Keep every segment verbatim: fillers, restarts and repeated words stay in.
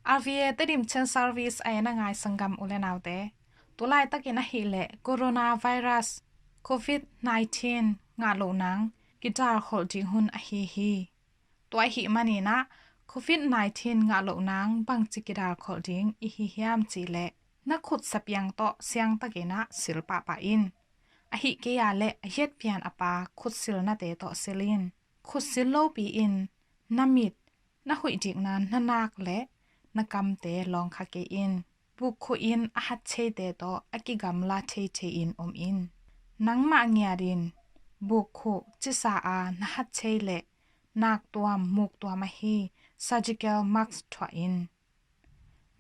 R V A Tedim Chin Service a en a ngai sanggam u le naute, tulaitakin ahih leh coronavirus covid nineteen ngah loh nang kidal kholh ding hun ahi hi. Tua ahih manin ah covid nineteen ngah loh nang bangci kidal kholh ding i hi hiam cih leh na khut sapiang tawh siangtakin ah sil pahpah in. Ahih kei a leh a hiatpian a pa khut silnate tawh sil in. Khut sil lopi in na mit, na huih dikna na nak le na kamte lawngkha kei in. Bukkhuh in a hattheite tawh a kigamla theithei in om in. Nangmah ngiat in bukkhuh cisa a na hatthei le naktuam muktuam ahi surgical mask thuah in.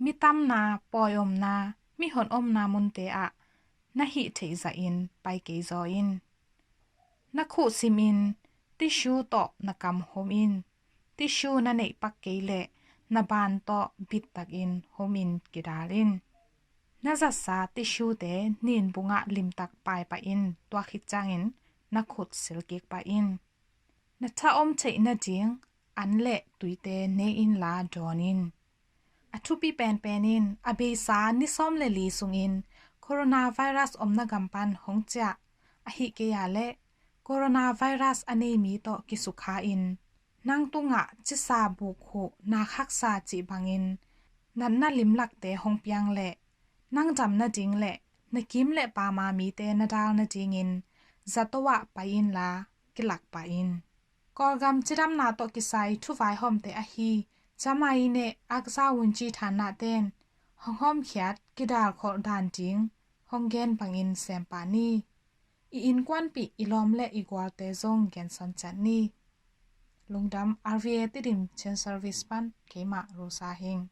Mi tamna, pawi omna, mihon omna munte ah na hih theih zahin pai kei zaw in. Na khuh simin tissue tawh na kam hom in. Tissue na neih pak kei leh na ban tawh bittakin homin kidal in. Na zatsa tissue-te nin bungah limtak paipah in, tua khit ciangin na khut silkik pah in. Na tha om theih nading an le tuite ne inla dawn in. A thupi penpen in a beisa ni sawm le li sungin coronavirus omna gam pan hong ciah ahih kei a leh coronavirus a nei mi tawh kisukha in nang tungah cisa buk huh nak haksa cih bangin natna limlakte hong piang leh nang dam nading le na kim le pama mite na dal nadingin zato ah pai inla kilak pah in. Kawlgam cidamna tawh kisai thuvaihawmte ahi Jamai ne Aksa Wunci thannaten hong hawmkhiat kidal kholh dan ding hong gen bangin sem pah ni. I innkuanpih i lawm le i gualte zong genson ciat ni. Lungdam. R V A Tedim Chin Service pan keimah Rosa Hing.